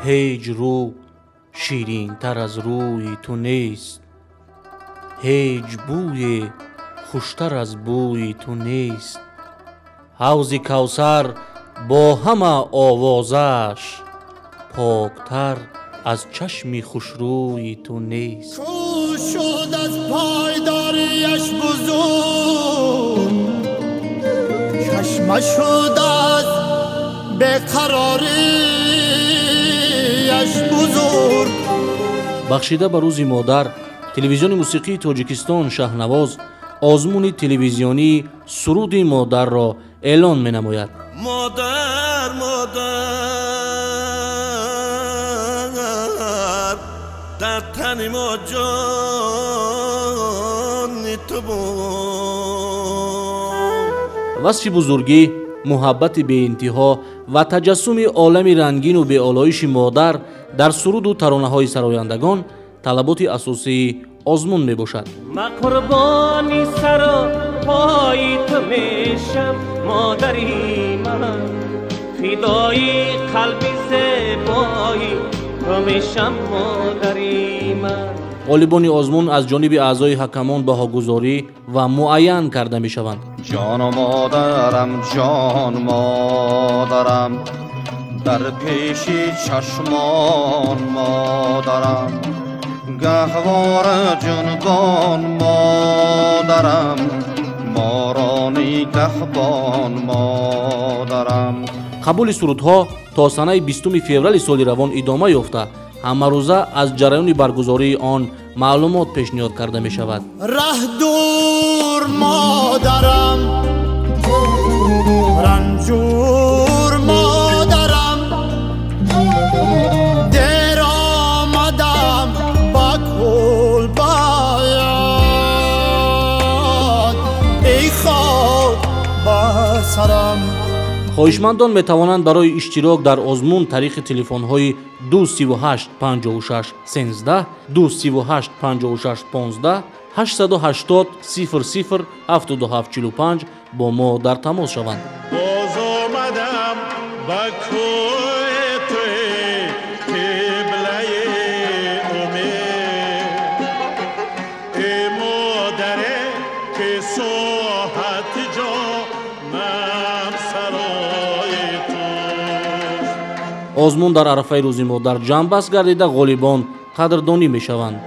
Ҳеҷ рӯ ширинтар аз рӯи ту нест, ҳеҷ бӯе хуштар аз бӯи ту нест. Ҳавзи Кавсар бо ҳама овозааш поктар аз чашми хушрӯи ту нест. Кӯ шуд аз пойдориаш бузург, чашма шуд аз беқарориаш бузург. Бахшида ба рӯзи модар, телевизиони мусиқии Тоҷикистон Шаҳнавоз озмуни телевизионии суруди модарро эълон менамояд. Модар, модар, дар тани мо ҷони ту буд. Васфи бузургӣ, муҳаббати беинтиҳо ва таҷассуми олами рангину беолоиши модар дар суруду таронаҳои сарояндагон талаботи асосии озмун мебошад. Ма қурбони сару пои ту мешам, модари ман, фидои қалби зебои ту мешам, модари ман. Ғолибони озмун аз ҷониби аъзои ҳакамон баҳогузорӣ ва муайян карда мешаванд. Ҷон модарам, ҷон модарам, дар пеши чашмон модарам, гаҳвора ҷунбон модарам, моро нигаҳбон модарам. Қабули сурудҳо то санаи 20 феврали соли равон идома ёфта, ҳамарӯза аз ҷараёни баргузории он маълумот пешниҳод карда мешавад. Раҳ дур модарам, ранҷур модарам, дер омадам ба кулбаят, эй хок ба сарам. Хоҳишмандон метавонанд барои иштирок дар озмун тариқи телефонҳои 238 56 13, 238 56 15, 880 00 77 45 бо мо дар тамос шаванд. Боз омадам ба кӯи ту, қиблаи умед, эй модаре ки соҳати ҷонам сарои туст. Озмун дар арафаи рӯзи модар ҷамъбаст гардида, ғолибон қадрдонӣ мешаванд.